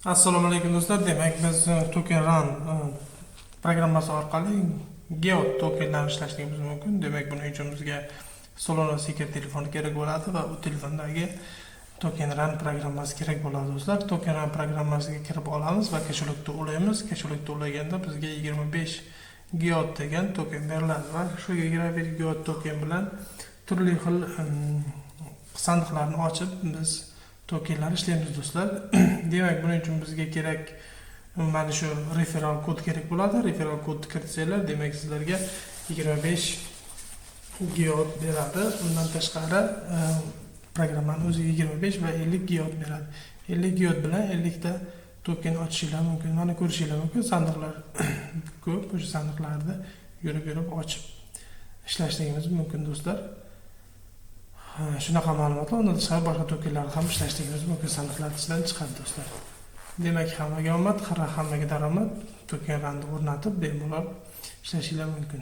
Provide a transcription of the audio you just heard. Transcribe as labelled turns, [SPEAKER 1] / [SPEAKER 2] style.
[SPEAKER 1] Assalomu alaykum, do'stlar. Demak, biz Token Run programmasi orqali Geot tokenlarni ishlashligimiz mumkin. Demak, buning uchun bizga Solana Seeker telefoni kerak bo'ladi va u telefondagi Token Run programmasi kerak bo'ladi, do'stlar. Token Run programmasiga kirib olamiz va кошелёк ni ulaymiz. Кошелёк ni ulaganda bizga 25 Geot degan token beriladi va shu 25 Geot token bilan turli xil sandiqlarni ochib, biz tokenlar ishlaymiz, do'stlar. Demak, buning uchun bizga kerak mana shu referral kod kerak bo'ladi. Referral kodni kiritsanglar, demak, sizlarga 25 Geot beradi. Undan tashqari, programmani o'zi 25 va 50 Geot beradi. 50 Geot bilan 50 ta token ochishinglar mumkin. Mana, ko'rishinglar mumkin, sandiqlar ko'p. O'sha sandiqlarni yurib yurib ochib ishlashligimiz mumkin, do'stlar. Ha, shunaqa ma'lumotlar. Undan tashqari, boshqa tokenlarni ham ishlashligimiz mumkin, sandiqlar ichidan chiqadi, do'stlar. Demak, hammaga omad, hammaga daromad. Token Runni o'rnatib, bemalol ishlashinglar mumkin.